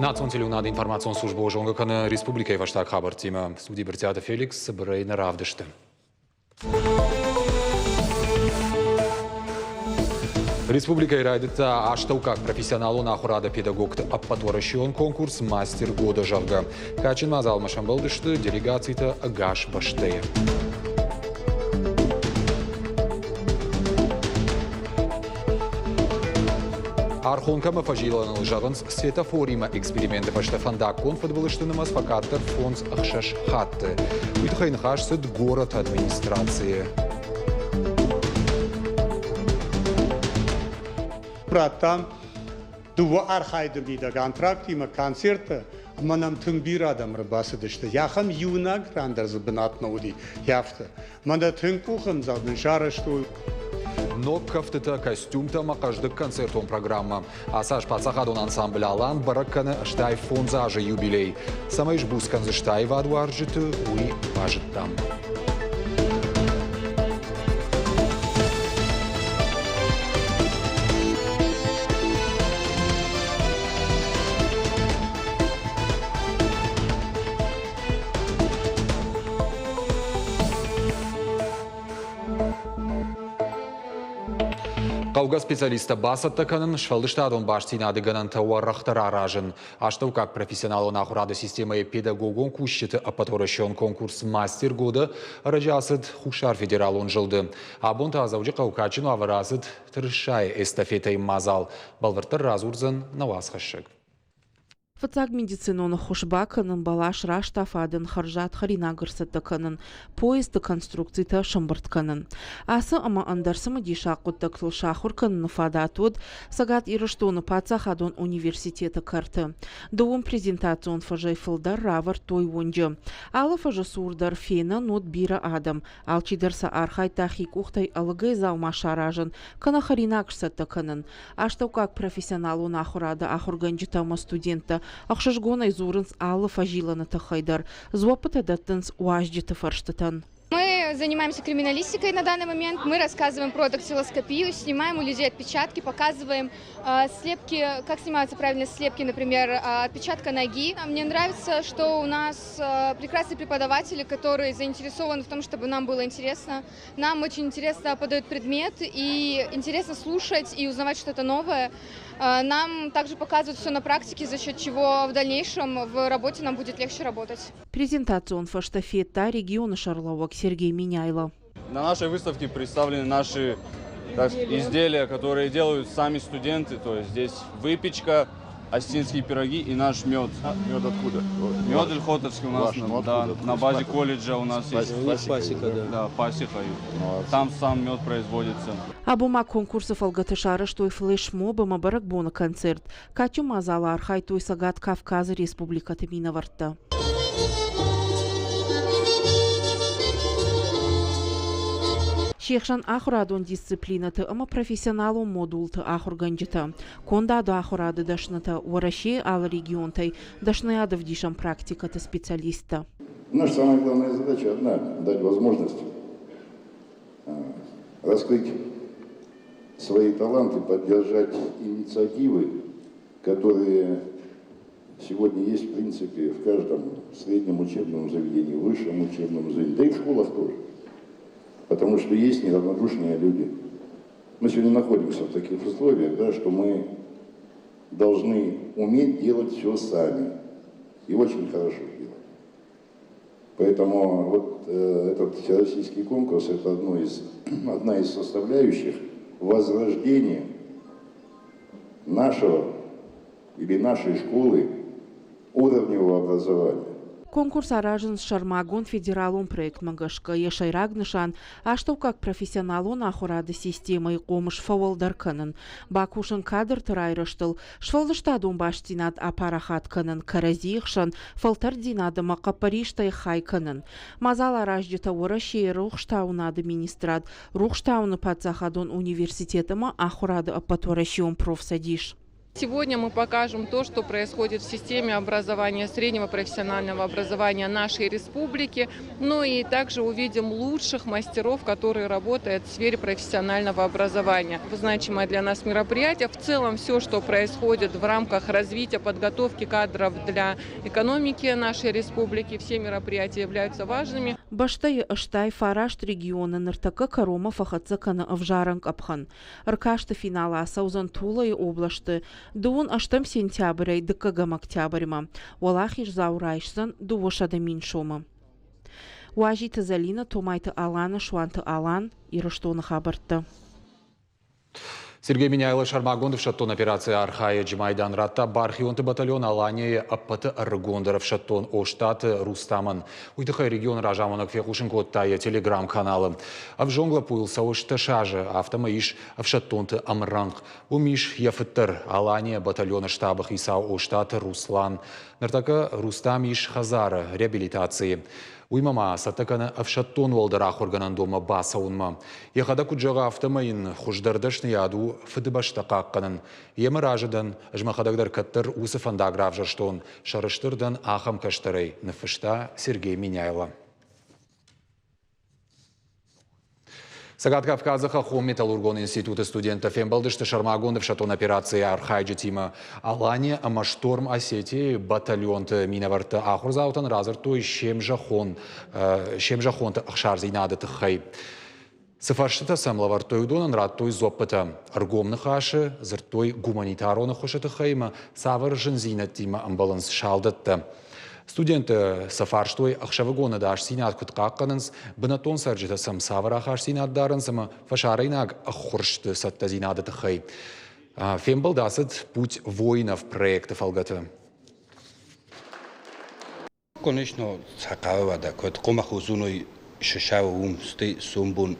Национ телеуынады информацион службӕ зонгӕ кӕны республикӕйы фӕстаг хабӕрттимӕ. Студийы Брытъиаты Феликс цыбырӕй нӕ равдысты. Республикӕйы райдыдта астӕуккаг профессионалон ахуырады педагогты ӕппӕтуӕрӕсеон конкурс «Мастер года», зӕгъгӕ. Кадджын мадзалмӕ сӕмбӕлдысты делегацитӕ ӕгас бӕстӕйы. Архонкӕмӕ фӕзилӕныл зӕгъынц, светофоримӕ эксперименты фӕстӕ фӕндаггон фыдбылызты нымӕц фӕкъаддӕр 5-6 хатты. Уый тыххӕй ныхас цыд горӕты администрацийы. Радтам дыууӕ архайды мидӕг антрактимӕ концерттӕ ӕмӕ нӕм тынг бирӕ адӕм ӕрбацыдысты. Ахӕм иунӕг ран дӕр дзы бынат нӕ уыди, афтӕ. Мӕнӕ тынг къухӕмдзӕгъд нын сарӕзтой. Ног кӕфтытӕ, костюмтӕ ӕмӕ хъӕздыг концертон программӕ. Ацы аз паддзахадон ансамбль «Алан» бӕрӕг кӕны 85 азы юбилей. Цӕмӕй сбуц кӕндзысты аивадуарзджыты, уый базыдтам. Хъӕугӕ специалисттӕ бацӕттӕ кӕнын, сфӕлдыстадон бастдзинады гӕнӕнтӕ уӕрӕхдӕр аразын. Астӕуккаг профессионалон ахуырады системӕйы педагогон кусджыты ӕппӕтуӕрӕсеон конкурс «Мастер года» ӕрӕджы ацыд Хуссар федералон зылды. Абон та Дзӕуджыхъӕуы кадджын уавӕры ацыд тырысайы эстафетӕйы мадзал. Бӕлвырддӕр радзурдзӕн нӕ уацхӕссӕг. Фыццаг медицинон ӕххуыс бакӕнын, бӕлас раст афадын, хӕрзад хӕринаг ӕрцӕттӕ кӕнын, поездты конструкцитӕ сӕмбырд кӕнын. Ацы ӕмӕ ӕндӕр цымыдисаг хъуыддӕгтыл сахуыр кӕныны фадат уыд Цӕгат Ирыстоны паддзахадон университеты кӕрты. Дыууын презентацион фӕзӕй фылдӕр равӕрдтой уынджы. Алы фӕзы цур дӕр фенӕн уыд бирӕ адӕм. Алчидӕр сӕ архайдта хи къухтӕй ӕлыгӕй дзаума саразын кӕнӕ хӕринаг сцӕттӕ кӕнын. Астӕуккаг профессионалон ахуырады ахуыргӕнджытӕ ӕмӕ студенттӕ ӕхсызгонӕй дзурынц алы фӕзилӕны тыххӕй дӕр, дзуӕппытӕ дӕттынц уазджыты фӕрстытӕн. Мы занимаемся криминалистикой на данный момент. Мы рассказываем про дактилоскопию, снимаем у людей отпечатки, показываем слепки, как снимаются правильно слепки, например, отпечатка ноги. Мне нравится, что у нас прекрасные преподаватели, которые заинтересованы в том, чтобы нам было интересно. Нам очень интересно подают предмет и интересно слушать и узнавать что-то новое. Нам также показывают все на практике, за счет чего в дальнейшем в работе нам будет легче работать. Презентацион фӕстӕ федта регионы сӕргълӕууӕг Сергей Меняйло. На нашей выставке представлены наши так, изделия, которые делают сами студенты. То есть здесь выпечка, остинские пироги и наш мед. А, мед откуда? Мед Эльхотовский у нас Ваш, на, ну, да, откуда? на базе колледжа у нас есть. Пасека, Пасека, да. Да, пасека. Молодцы. Там сам мед производится. Абон ма конкурсы фӕлгӕты сарӕзтой флешмоб ӕмӕ бӕрӕгбоны концерт. Кадджын мадзалы архайдтой Цӕгат Кавказы республикӕты минӕвӕрттӕ. Се хсӕн ахуырадон дисциплинӕты ӕмӕ профессионалон модулты ахуыргӕнджытӕ, кондады ахуырады дӕснытӕ, Уӕрӕсейы алы регионтӕй дӕсныйадӕвдисӕн практикӕты специалисттӕ. Наша самая главная задача одна – дать возможность раскрыть свои таланты, поддержать инициативы, которые сегодня есть, в принципе, в каждом среднем учебном заведении, высшем учебном заведении, да и в школах тоже. Потому что есть неравнодушные люди. Мы сегодня находимся в таких условиях, да, что мы должны уметь делать все сами. И очень хорошо делать. Поэтому вот этот всероссийский конкурс – это одна из составляющих возрождения нашего или нашей школы уровневого образования. Конкурс аразынц сӕрмагонд федералон проектмӕ гӕсгӕ. Йӕ сӕйраг нысан астӕуккаг профессионалон ахуырады системӕйы хъомыс фӕуӕлдӕр кӕнын, бакусын кадрты райрӕзтыл, сфӕлдыстадон бастдзинад апарахат кӕнын, кӕрӕдзийы хсӕн фӕлтӕрддзинад ӕмӕ хъӕппӕристӕй хай кӕнын. Мадзаларазджытӕ Уӕрӕсейы рухстауынады министрад, Рухстауыны паддзахадон университет ӕмӕ ахуырады ӕппӕтуӕрӕсеон профцӕдис. Сегодня мы покажем то, что происходит в системе образования, среднего профессионального образования нашей республики. Ну и также увидим лучших мастеров, которые работают в сфере профессионального образования. Значимое для нас мероприятие. В целом все, что происходит в рамках развития, подготовки кадров для экономики нашей республики, все мероприятия являются важными. Бӕстӕйы 89 регионы ныртӕккӕ кӕронмӕ фӕхӕццӕ кӕны ӕвзарӕн къӕпхӕн. Ӕркасты финал ацӕудзӕн Тулайы областы дыууын ӕстӕм сентябрӕй дыккӕгӕм октябрьмӕ. Уӕлахиздзау райсдзӕн 200 000 сомы. Уазиты Зӕлинӕ, Томайты Алана, Суанты Алан, Ирыстоны хабӕрттӕ. Сергей Меняйло сӕрмагонд ӕфсӕддон операцийы архайӕджы майдан радта бархионты батальон Алания-йы ӕппӕты ӕрыгондӕр ӕфсӕддон Остъаты Рустамӕн. Уый тыххӕй регионы разамонӕг фехъусын кодта йӕ телеграм-каналы. Ӕвзонг лӕппуйыл цӕуы стӕс азы, афтӕмӕй ис ӕфсӕддонты ӕмрӕнхъ. Уым ис йӕ фыд дӕр, Алания батальоны штабы хицау Остъаты Руслан. Ныртӕккӕ Рустам ис хӕдзары реабилитацийы. Уыимӕ ма цӕттӕ кӕны ӕфсӕддон уӕлдӕр ахуыргӕнӕндонмӕ бацӕуынмӕ. Йӕхӕдӕг куыд зӕгъы, афтӕмӕй йын хуыздӕр дӕсныйад у Фыдыбӕстӕ хъахъхъӕнын. Йемӕ разы дӕн, ӕз мӕхӕдӕг дӕр кӕддӕр уыцы фӕндаг равзӕрстон, сӕрыстыр дӕн ахӕм кӕстӕрӕй, ныффыста Сергей Меняйло. Цӕгат Кавказы хӕххон металлургон институты студенттӕ фембӕлдысты сӕрмагонд ӕфсӕддон операцийы архайджытимӕ. Алания ӕмӕ Шторм Осетийы батальонты минӕвӕрттӕ ахуырдзаутӕн радзырдтой се мзӕххон, се мзӕххонты ӕхсардзинады тыххӕй. Цы фӕрстытӕ сӕм лӕвӕрдтой, уыдонӕн радтой дзуӕппытӕ. Ӕргом ныхасы дзырдтой гуманитарон ӕххуысы тыххӕй ӕмӕ цавӕр зындзинӕдтимӕ ӕмбӕлынц салдӕттӕ. Студенттӕ сӕ фарстой, ӕхсӕвыгон ӕдасдзинад куыд хъахъхъӕнынц, бынӕттон цӕрджытӕ сӕм цавӕр ахастдзинад дарынц ӕмӕ фӕсарӕйнаг ӕххуырсты цӕттӕдзинады тыххӕй. Фембӕлд ацыд «Путь воинов» проекты фӕлгӕты. Конечно, цахъӕуӕдӕ куыд хъуымӕ сысауы уым стӕй сомбон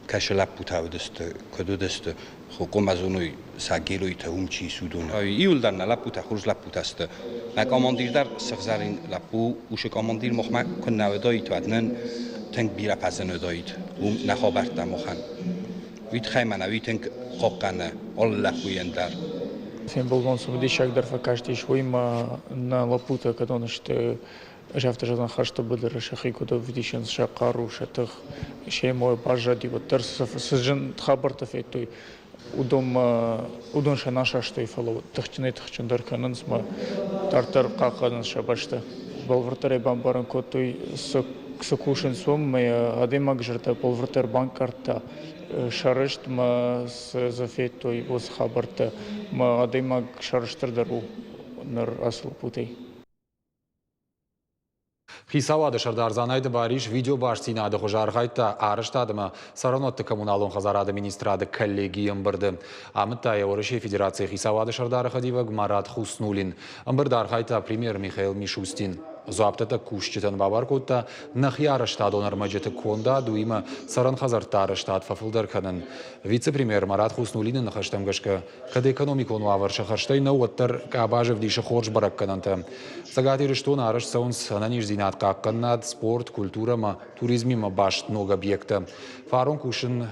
кӕсы лӕппутӕ уыдысты, куыд уыдысты, хъуымӕ зоной сӕ геройтӕ уым чи ис, уыдон. Иуылдӕр нӕ лӕппутӕ хорз лӕппутӕ сты. Мӕ командир дӕр сыгъзӕрин лӕппу, уыцы командир махмӕ куы нӕ уыдаид, уӕд нын тынг бирӕ фӕзын уыдаид уым нӕ хабӕрттӕ махӕн. Уый тыххӕй мӕнӕ уый тынг хъахъхъӕны алы лӕппуйӕн дӕр. Фембӕлдон цымыдисагдӕр фӕкастис, уый ма нӕ лӕппутӕ кӕдон сты, ӕз афтӕ зӕгъын, хӕсты быдыры сӕхи куыд ӕвдисынц, сӕ хъару, сӕ тых, семӕ баззади, уӕддӕр цы зын хабӕрттӕ федтой, уыдонмӕ уыдон сӕ нӕ састой, фӕлӕ тыхджынӕй-тыхджындӕр кӕнынц мӕ дарддӕр хъахъхъӕнынц сӕ бӕстӕ. Бӕлвырддӕрӕй бамбарын кодтой, цы кусынц уым, мӕ адӕймаг зӕрдӕ бӕлвырддӕр банкъардта сӕрыст мӕ цы дзы федтой, уыцы хабӕрттӕ. Мӕ адӕймаг сӕрыстырдӕр у ныр ацы лӕппутӕй. Хицауады сӕрдар Дзанайты Барис видеобастдзинады хуызы архайдта арӕзтад ӕмӕ цӕрӕнуӕтты коммуналон хӕдзарады министрады коллегийы ӕмбырды. Амыдта йӕ Уӕрӕсейы Федерацийы хицауады сӕрдары хӕдивӕг Марат Хуснулин. Ӕмбырды архайдта премьер Михаил Мишустин. Дзуапдӕттӕг кусджытӕн бабар кодта нӕхи арӕзтадон ӕрмӕджыты кондад, уыимӕ цӕрӕн хӕдзӕртты арӕзтад фӕфылдӕр кӕнын. Вице-премьер Марат Хуснулины ныхӕстӕм гӕсгӕ, Кӕд экономикон уавӕр сӕ хӕрзтӕй нӕу, уӕддӕр къабаз ӕвдисы хорз бӕрӕггӕнӕнтӕ. Цӕгат Ирыстоны арӕзт цӕуынц ӕнӕниздзинад хъахъхъӕнынад, спорт, культурӕ ӕмӕ туризмимӕ баст ног объекттӕ. Фарон кусын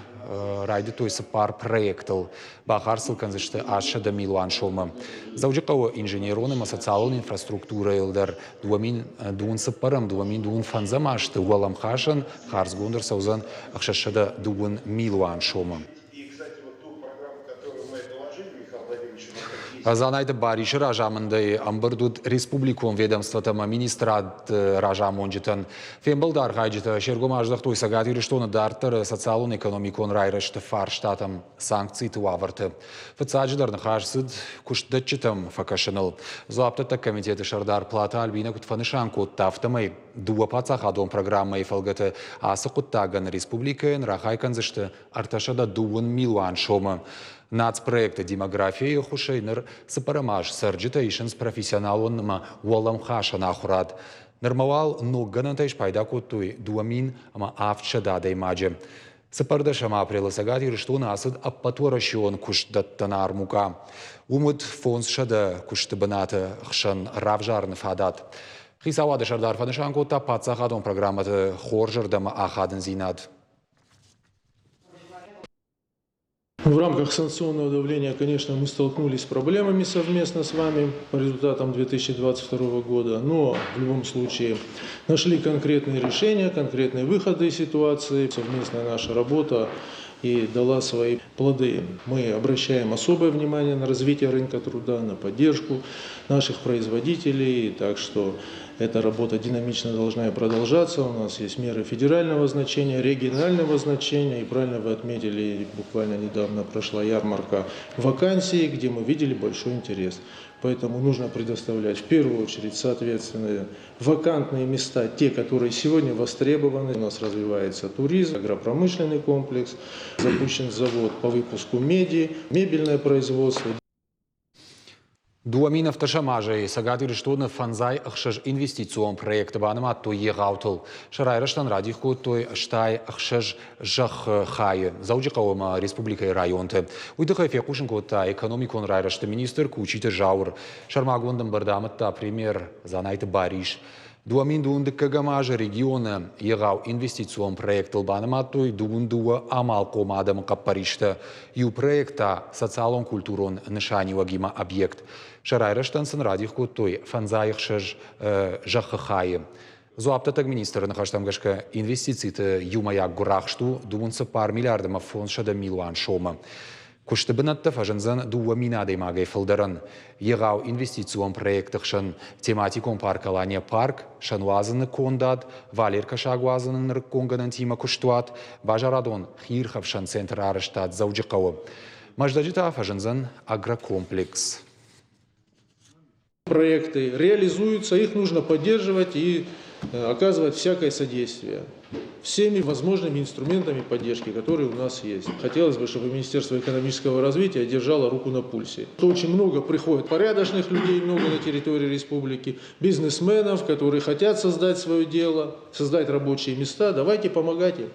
райдыдтой цыппар проектыл. Бахардз сыл кӕндзысты 800 милуан сомы. Дзӕуджыхъӕуы инженерон ӕмӕ социалон инфраструктурӕйыл дӕр 2024-2025 азты уӕлӕмхасӕн хардзгонд ӕрцӕудзӕн 602 милуан сомы. Дзанайты Барисы разамындӕй ӕмбырд уыд республикон ведомствотӕ ӕмӕ министрадты разамонджытӕн. Фембӕлды архайджытӕ се ргом аздӕхтой Цӕгат Ирыстоны дарддӕры социалон-экономикон райрӕзты фарстатӕм санкциты уавӕрты. Фыццаджыдӕр ныхас цыд куыстдӕтджытӕм фӕкӕсыныл. Дзуапдӕттӕг комитеты сӕрдар Платы Альбинӕ куыд фӕнысан кодта, афтӕмӕй дыууӕ паддзахадон программӕйы фӕлгӕты ацы хъуыддагӕн республикӕйӕн рахай кӕндзысты 302 милуан сомы. Нацпроекты демографийы ӕххуысӕй ныр цыппӕрӕм аз цӕрджытӕ исынц профессионалон ӕмӕ уӕлӕмхасӕн ахуырад. Нырма уал ног гӕнӕнтӕй спайда кодтой 2700 адӕймаджы. Цыппӕрдӕсӕм апрелы Цӕгат Ирыстоны ацыд ӕппӕтуӕрӕсеон куыстдӕттӕн армукъа. Уым уыд 500 куысты бынаты хсӕн равзарыны фадат. Хицауады сӕрдар фӕнысан кодта паддзахадон программӕты хорзӕрдӕм ахадындзинад. В рамках санкционного давления, конечно, мы столкнулись с проблемами совместно с вами по результатам 2022 года, но в любом случае нашли конкретные решения, конкретные выходы из ситуации. Совместная наша работа и дала свои плоды. Мы обращаем особое внимание на развитие рынка труда, на поддержку наших производителей, так что эта работа динамично должна и продолжаться. У нас есть меры федерального значения, регионального значения. И правильно вы отметили, буквально недавно прошла ярмарка вакансий, где мы видели большой интерес. Поэтому нужно предоставлять в первую очередь, соответственно, вакантные места, те, которые сегодня востребованы. У нас развивается туризм, агропромышленный комплекс, запущен завод по выпуску меди, мебельное производство. 2008 азӕй Цӕгат Ирыстоны фӕндзай ӕхсӕз инвестицион проекты банымадтой егъаутыл. Сӕ райрӕзтӕн радих кодтой 66 зӕххы хайы Дзӕуджыхъӕуы ӕмӕ республикӕйы районты. Уый тыххӕй фехъусын кодта экономикон райрӕзты министр Кучиты Зауыр. Сӕрмагонд ӕмбырд амыдта премьер Дзанайты Барис. 2000 дыккӕгӕм азы регионы егъау инвестицион проектыл банымадтой дыууын дыууӕ амалхъом адӕмы хъӕппӕристӕ. Иу проект та социалон-культурон нысаниуӕгимӕ объект. Сӕ райрӕзтӕн сын радих кодтой фӕндзай ӕхсӕз зӕххы хайы. Дзуапдӕттӕг министры ныхӕстӕм гӕсгӕ, инвестициты иумӕйаг гуырахст у дыууын цыппар миллиард ӕмӕ фондзсӕдӕ милуан сомы. Куысты бынӕттӕ фӕзындзӕн 2000 адӕймагӕй фылдӕрӕн. Егъау инвестицион проекты хсӕн тематикон парк Алания парк, сӕнуадзыны кондад, валеркӕсаг уадзыны нырыккон гӕнӕнтимӕ куыстуат, базарадон хиирхӕфсӕн центры арӕзтад Дзӕуджыхъӕуы. Мӕздӕджы та фӕзындзӕн агрокомплекс. Проекты реализуются, их нужно поддерживать и оказывать всякое содействие всеми возможными инструментами поддержки, которые у нас есть. Хотелось бы, чтобы Министерство экономического развития держало руку на пульсе. Очень много приходит порядочных людей, много на территории республики, бизнесменов, которые хотят создать свое дело, создать рабочие места. Давайте помогать им.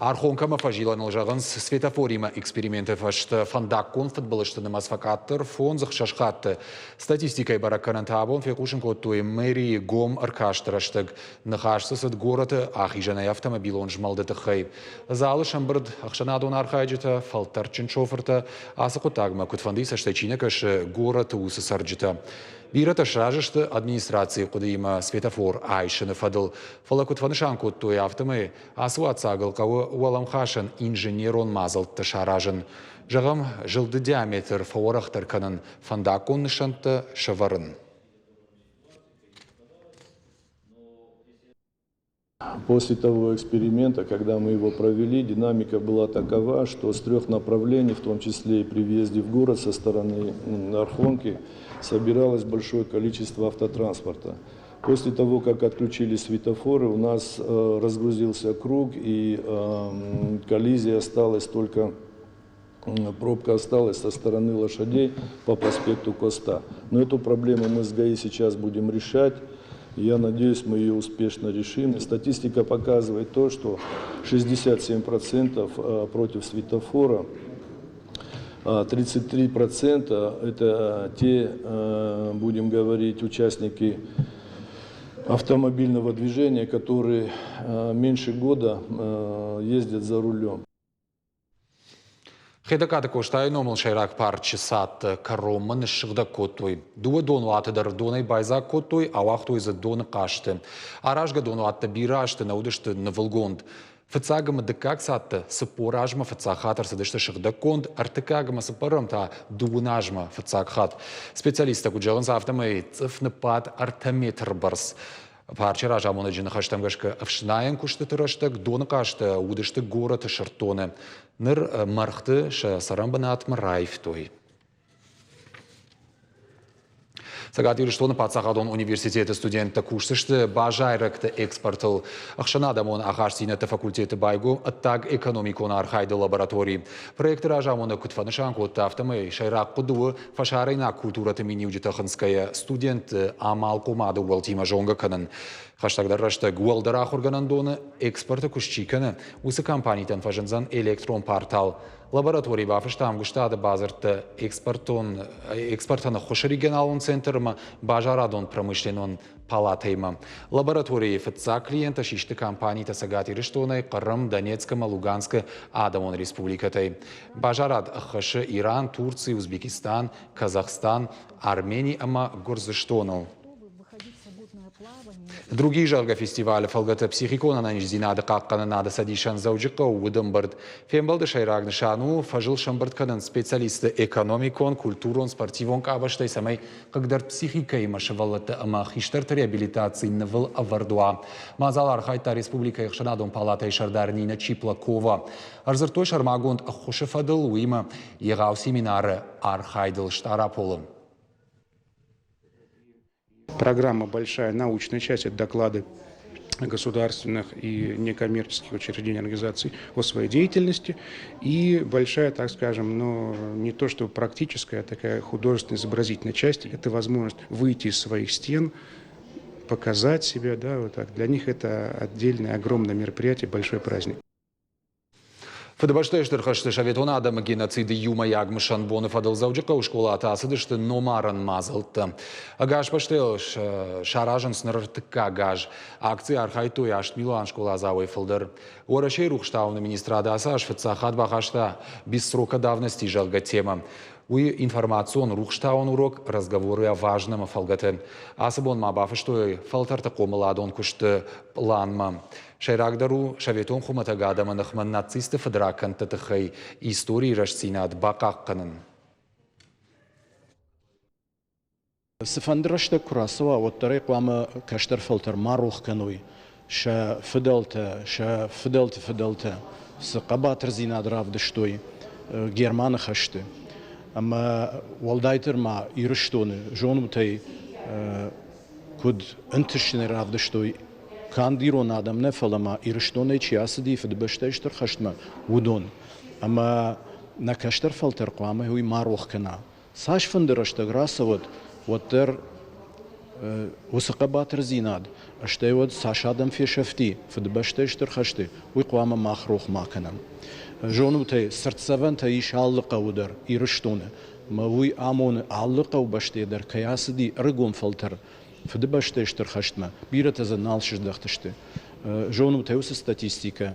Архонкӕмӕ фӕзилӕныл зӕгъынц, светофоримӕ эксперименты фӕстӕ фӕндаггон фыдбылызты нымӕц фӕкъаддӕр фондз-ӕхсӕз хатты. Статистикӕйы бӕрӕггӕнӕнтӕ абон фехъусын кодтой мэрийы гом ӕркасты рӕстӕг. Ныхас дзы цыд горӕты ахизӕнӕй автомобилон змӕлды тыххӕй. Залы сӕмбырд ӕхсӕнадон архайджытӕ, фӕлтӕрдджын шофыртӕ, ацы хъуыддагмӕ куыдфӕндыйы цӕстӕй чи нӕ кӕсы, горӕты уыцы цӕрджытӕ. Бирӕтӕ сразы сты администрацийы хъуыдыимӕ светофор айсыны фӕдыл, фӕлӕ куыд фӕнысан кодтой, афтӕмӕй ацы уаццагыл хъӕуы уӕлӕмхасӕн инженерон мадзӕлттӕ саразын. Зӕгъӕм, зылды диаметр фӕуӕрӕхдӕр кӕнын, фӕндаггон нысӕнттӕ сӕвӕрын. После того эксперимента, когда мы его провели, динамика была такова, что с трех направлений, в том числе и при въезде в город со стороны Архонки, собиралось большое количество автотранспорта. После того, как отключили светофоры, у нас разгрузился круг и коллизия осталась только, пробка осталась со стороны лошадей по проспекту Коста. Но эту проблему мы с ГАИ сейчас будем решать. Я надеюсь, мы ее успешно решим. Статистика показывает то, что 67% против светофора, 33% это те, будем говорить, участники автомобильного движения, которые меньше года ездят за рулем. Хетӕгкаты Къостайы номыл сӕйраг парчы цадты кӕронмӕ ныссыгъдӕг кодтой. Дыууӕ донуаты дӕр донӕй байдзаг кодтой, ауагътой дзы доны хъазты. Аразгӕ донуаттӕ бирӕ азты нӕ уыдысты нывылгонд. Фыццаг ӕмӕ дыккаг цадтӕ 40 азмӕ фыццаг хатт ӕрцыдысты сыгъдӕггонд, ӕртыккаг ӕмӕ цыппӕрӕм та дыууын азмӕ фыццаг хатт. Специалисттӕ куыд зӕгъынц, афтӕмӕй цъыф ныббадт ӕртӕ метры бӕрц. Парчы разамонӕджы ныхӕстӕм гӕсгӕ ӕфснайӕн куыстыты рӕстӕг доны хъазтӕ уыдысты горӕты сырддоны. Ныр мӕргъты сӕ цӕрӕнбынатмӕ раивтой. Цӕгат Ирыстоны паддзахадон университеты студенттӕ кусдзысты базайрӕгты экспортыл. Ӕхсӕнадӕмон ахастдзинӕдты факультеты байгом ӕддаг экономикон архайды лаборатори. Проекты разамонӕг куыд фӕнысан кодта, афтӕмӕй сӕйраг хъуыды у фӕсарӕйнаг культурӕты миниуджытӕ хынцгӕйӕ студентты амалхъомады ууӕлтимӕ зонгӕ кӕнын. Хӕстӕгдӕр рӕстӕг уӕлдӕр ахуыргӕнӕндоны экспорты куыст чи кӕны, уыцы компанитӕн фӕзындзӕн электрон портал. Лабораторийы бафыста ӕмгуыстады бадзырдтӕ экспортон экспортӕн ӕххуысы регионалон центр ӕмӕ базарадон-промышленнон палатӕимӕ. Лабораторийы фыццаг клиенттӕ систы компанитӕ Цӕгат Ирыстонӕй, Хъырым, Донецк ӕмӕ Луганскы адӕмон республикӕтӕй. Базарад ӕххӕссы Иран, Турци, Узбекистан, Казахстан, Армени ӕмӕ Гуырдзыстоныл. Другие зӕгъгӕ фестивалы фӕлгӕты психикон ӕнӕниздзинады хъахъхъӕнынады цӕдисӕн Дзӕуджыхъӕуы уыд ӕмбырд. Фембӕлды сӕйраг нысан у фӕзыл сӕмбырд кӕнын специалистты экономикон, культурон, спортивон къабӕзтӕй, цӕмӕй хъыгдӕрд психикӕимӕ сывӕллӕтты ӕмӕ хистӕрты реабилитаци нывыл ӕвӕрд уа. Мадзал архайдта республикӕйы ӕхсӕнадон палатӕйы сӕрдар Нина Чиплакова. Ӕрдзырдтой сӕрмагонд ӕххуысы фӕдыл, уыимӕ егъау семинары архайдыл Стъараполы. Программа большая, научная часть, это доклады государственных и некоммерческих учреждений, организаций о своей деятельности. И большая, так скажем, но не то что практическая, а такая художественно-изобразительная часть – это возможность выйти из своих стен, показать себя, да, вот так. Для них это отдельное огромное мероприятие, большой праздник. Фыдыбӕстӕйы Стыр хӕсты советон адӕмы геноциды иумӕйаг мысӕн боны фӕдыл Дзӕуджыхъӕуы скъолаты ацыдысты номарӕн мадзӕлттӕ. Ӕгас бӕстӕйыл саразынц ныр ӕртыккаг аз. Акцийы архайдтой 8 милуан скъоладзауӕй фылдӕр. Уӕрӕсейы рухстауыны министрад ацы аз фыццаг хатт бахаста «Без срока давности» зӕгъгӕ темӕ. Уый информацион рухстауӕн урок «Разговоры о важном» фӕлгӕты. Ацы бон ма бафыстой фӕлтӕрты хъомыладон куысты пъланмӕ. Сӕйрагдӕр у советон хуымӕтӕг адӕмы ныхмӕ нацистты фыдракӕндты тыххӕй историйы рӕстдзинад бахъахъхъӕнын. Цыфӕнды рӕстӕг куы рацӕуа, уӕддӕр ӕй хъуамӕ кӕстӕр фӕлтӕр ма рох кӕной сӕ фыдӕлтӕ, сӕ фыдӕлты фыдӕлтӕ цы хъӕбатырдзинад равдыстой Германы хӕсты. Ӕмӕ уӕлдайдӕр ма Ирыстоны зонутӕй куыд ӕнтыстджынӕй равдыстой канд ирон адӕм нӕ, фӕлӕ ма Ирыстонӕй чи ацыди Фыдыбӕстӕйы Стыр хӕстмӕ, уыдон. Ӕмӕ нӕ кӕстӕр фӕлтӕр хъуамӕ уый ма рох кӕна. Цасфӕнды рӕстӕг рацӕуӕд, уӕддӕр уыцы хъӕбатырдзинад, стӕй уӕд цас адӕм фесӕфти Фыдыбӕстӕйы Стыр хӕсты, уый хъуамӕ мах рох ма кӕнӕм. Зонут ӕй, цыртдзӕвӕнтӕ ис алы хъӕуы дӕр Ирыстоны, ӕмӕ уый амоны, алы хъӕубӕстӕй дӕр кӕй ацыди ӕрыгон фӕлтӕр Фыдыбӕстӕйы Стыр хӕстмӕ, бирӕтӕ дзы нал сыздӕхтысты. Зонут ӕй уыцы статистикӕ,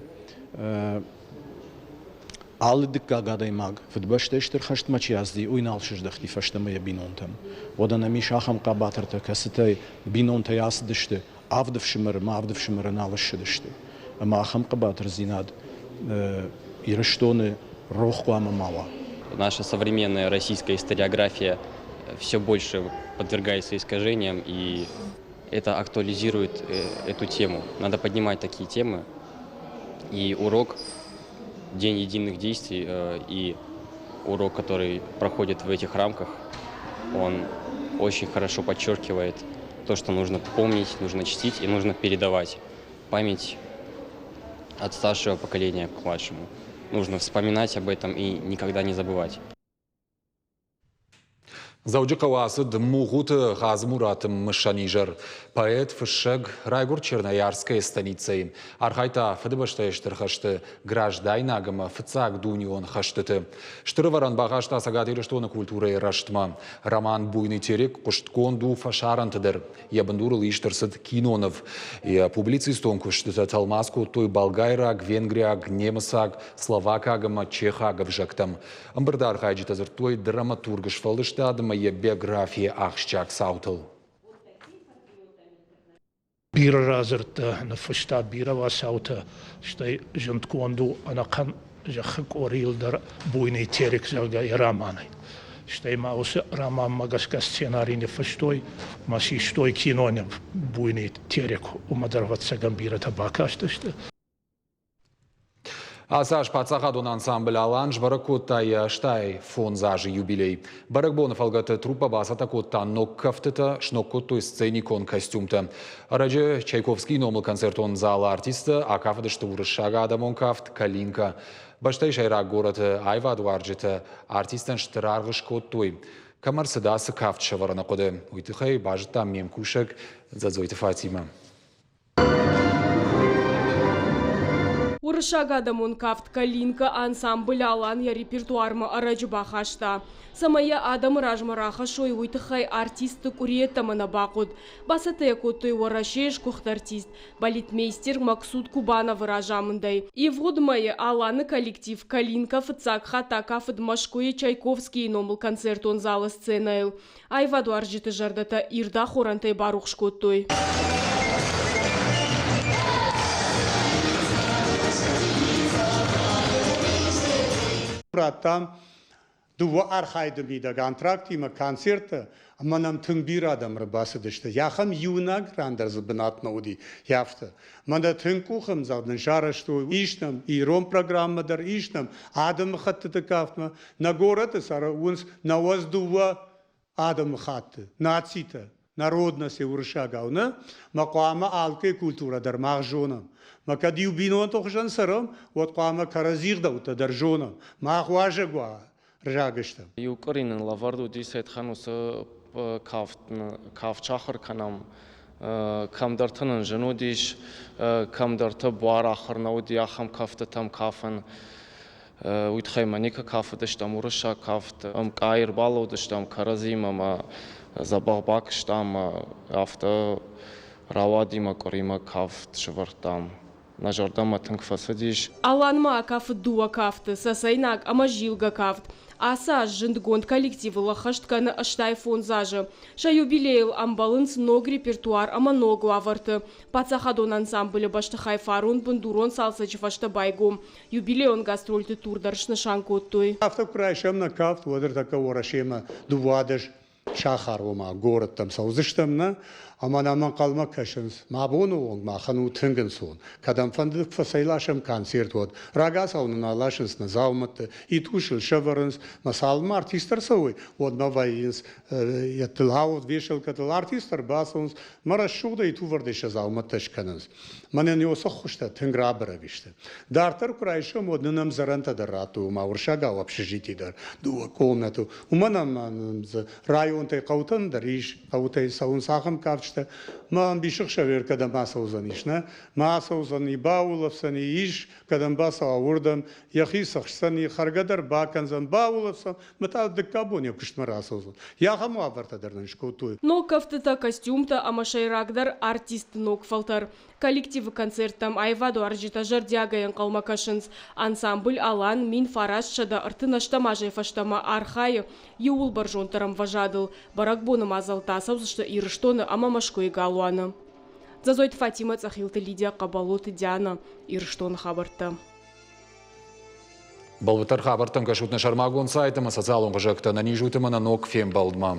алы дыккаг адӕймаг Фыдыбӕстӕйы Стыр хӕстмӕ чи ацыди, уый нал сыздӕхти фӕстӕмӕ йӕ бинонтӕм. Уӕдӕ нӕм ис ахӕм хъӕбатыртӕ, кӕцытӕй бинонтӕй ацыдысты, авд ӕфсымӕры ма авд ӕфсымӕры нал ссыдысты. Ӕмӕ ахӕм хъӕбатырдзинад Ирыстоны рох хъуамӕ ма уа. Наша современная российская историография все больше подвергается искажениям, и это актуализирует эту тему. Надо поднимать такие темы. И урок День единых действий и урок, который проходит в этих рамках, он очень хорошо подчеркивает то, что нужно помнить, нужно чтить и нужно передавать память от старшего поколения к младшему. Нужно вспоминать об этом и никогда не забывать. Дзӕуджыхъӕуы ацыд Мугуты Хадзымураты мысӕн изӕр. Поэт, фыссӕг, райгуырд Черноярская станицӕйы. Архайдта Фыдыбӕстӕйы Стыр хӕсты, граждайнаг ӕмӕ фыццаг дунеон хӕстыты. Стыр ӕвӕрӕн бахаста Цӕгат Ирыстоны культурӕйы рӕзтмӕ. Роман «Буйный терек» хъуыстгонд у фӕсарӕнты дӕр. Йӕ бындурыл ист ӕрцыд киноныв. Йӕ публицистон куыстытӕ тӕлмац кодтой болгайраг, венгриаг, немыцаг, словакаг ӕмӕ чехаг ӕвзӕгтӕм. Ӕмбырды архайджытӕ дзырдтой драматургы сфӕлдыстад ӕмӕ йӕ биографийы ахсджиаг цаутыл. Бирӕ радзырдтӕ ныффыста, бирӕ уацаутӕ, стӕй зындгонд у ӕнӕхъӕн зӕххы къорийыл дӕр Буйный Терек, зӕгъгӕ, йӕ романӕй. Стӕй ма уыцы романмӕ гӕсгӕ сценари ныффыстой ӕмӕ систой киноныв Буйный Терек. Уымӕ дӕр, ӕвӕццӕгӕн, бирӕтӕ бакастысты. Ацы аз паддзахадон ансамбль «Алан» сбӕрӕг кодта йӕ 85 азы юбилей. Бӕрӕгбоны фӕлгӕты труппӕ бацӕттӕ кодта ног кӕфтытӕ, сног кодтой сценикон костюмтӕ. Ӕрӕджы Чайковскийы номыл концертон залы артисттӕ акафыдысты уырыссаг адӕмон кафт «Калинка». Бӕстӕйы сӕйраг горӕты аивадуарзджытӕ артисттӕн стыр аргъ скодтой. Кӕм ӕрцыд ацы кафт сӕвӕрыны хъуыды, уый тыххӕй базыдтам ме мкусӕг Дзӕдзойты Фатимӕ. Уырыссаг адӕмон кафт «Калинка» ансамбль «Алан» йӕ репертуармӕ ӕрӕджы бахаста. Цӕмӕй йӕ адӕмы размӕ рахӕссой, уый тыххӕй артистты къуыри йеддӕмӕ нӕ бахъуыд. Бацӕттӕ йӕ кодтой Уӕрӕсейы сгуыхт артист, балетмейстер Максуд Кубановы разамындӕй. Ивгъуыд мӕйы Аланы коллектив «Калинка» фыццаг хатт акафыд Мӕскуыйы Чайковскийы номыл концертон залы сценӕйыл. Аивадуарзджыты зӕрдӕтӕ ирд ахорӕнтӕй барухс кодтой. Радтам дыууӕ архайды мидӕг антрактимӕ концерттӕ ӕмӕ нӕм тынг бирӕ адӕм ӕрбацыдысты. Ахӕм иунӕг ран дӕр дзы бынат нӕ уыди, афтӕ. Мӕнӕ тынг къухӕмдзӕгъд нын сарӕзтой. Ис нӕм ирон программӕ дӕр, ис нӕм адӕмыхӕттыты кафтмӕ. Нӕ горӕты цӕрынц 92 адӕмыхатты, нацитӕ, народности уырыссагау нӕ, мӕ хъуамӕ алкӕй культурӕ дӕр мах зонӕм. Мӕ кӕд иу бинонты хуызӕн цӕрӕм, уӕд хъуамӕ кӕрӕдзи гъдӕуттӕ дӕр зонӕм. Мах уазӕг уа рзаг стӕм. Иу къуыри нын лӕвӕрд уыди Сетхан уыцы кафт, кафт сахуыр кӕнӕм. Кӕмдӕрты нын зын уыдис, кӕмдӕрты буар ахуыр нӕ уыди ахӕм кӕфтытӕм кафын. Уый тыххӕй ма никуы кафыдыстӕм уырыссаг кафт. Ӕмкъай ӕрбалӕудыстӕм кӕрӕдзимӕ ӕмӕ дзӕбӕх бакуыстам ӕмӕ афтӕ рауади мӕ къуыримӕ кафт сӕвӕрдтам. Нӕ зӕрдӕмӕ тынг фӕцыдис. Алан ма акафыд дыууӕ кафты, цӕцӕйнаг ӕмӕ зилгӕ кафт. Ацы аз зындгонд коллективыл ӕххӕст кӕны 85 азы. Сӕ юбилейыл ӕмбӕлынц ног репертуар ӕмӕ ног уавӕрты. Паддзахадон ансамблы бӕстыхай фарон бындурон цалцӕджы фӕстӕ байгом. Юбилейон гастрольты тур дӕр снысан кодтой. Афтӕ куы райсӕм нӕ кафт, уӕд ӕртӕккӕ Уӕрӕсемӕ 12 сахар, ома горӕттӕм цӕудзыстӕм нӕ, ӕмӕ нӕм ӕнхъӕлмӕ кӕсынц. Мӕ абоны онг махӕн у тынг ӕнцон. Кӕдӕмфӕнды фӕцӕйласӕм концерт, уӕд рагацау нын аласынц нӕ дзаумӕтты, итусыл сӕвӕрынц, мӕ цалынмӕ артист ӕрцӕуой, уӕдмӕ вӕййынц йӕ тылауд вешалкӕтыл артист ӕрбацӕуынц, мӕ рӕсугъдӕй тувӕрдӕй сӕ дзаумӕттӕ скӕнынц. Мӕнӕн уыцы хуызтӕ тынг рабӕрӕг сты. Дарддӕр куы райсӕм, уӕд нын ӕмдзӕрӕнтӕ дӕр радтой, ома уырыссагау общежити дӕр, дыууӕ комнаты. Уымӕн ӕмӕ нын дзы районтӕй хъӕутӕн дӕр ис, хъӕутӕй цӕуынц ахӕм кафджытӕ. Мӕ ӕмбисӕхсӕвӕр кӕдӕм ацӕудзӕнис, нӕ? Мӕ ацӕудзӕни, баулӕфдзӕни, ис, кӕдӕм бацӕуа, уырдӕм, йӕхи цӕхсдзӕни, хӕргӕ дӕр бакӕндзӕн, баулӕфдзӕн, мӕ та дыккаг бон йӕ куыстмӕ рацӕудзӕн. Ахӕм уавӕртӕ дӕр нын скодтой. Ног кӕфтытӕ, костюмтӕ ӕмӕ сӕйрагдӕр артистты ног фӕлтӕр. Коллективы концерттӕм аивадуарзджытӕ зӕрдиагӕй ӕнхъӕлмӕ кӕсынц. Ансамбль «Алан» 1938 азӕй фӕстӕмӕ архайы иууыл бӕрзонддӕр ӕмвӕзадыл. Бӕрӕгбоны мадзӕлттӕ ацӕудзысты Ирыстоны ӕмӕ Мӕскуыйы галуаны. Дзӕзойты Фатимӕ, Цъӕхилты Лидия, Хъӕбӕлоты Диана, Ирыстоны хабӕрттӕ. Бӕлвырддӕр хабӕрттӕм кӕсут нӕ сӕрмагонд сайт ӕмӕ социалон хызӕгтӕ. Нӕ низут ӕмӕ нӕ ног фембӕлдмӕ.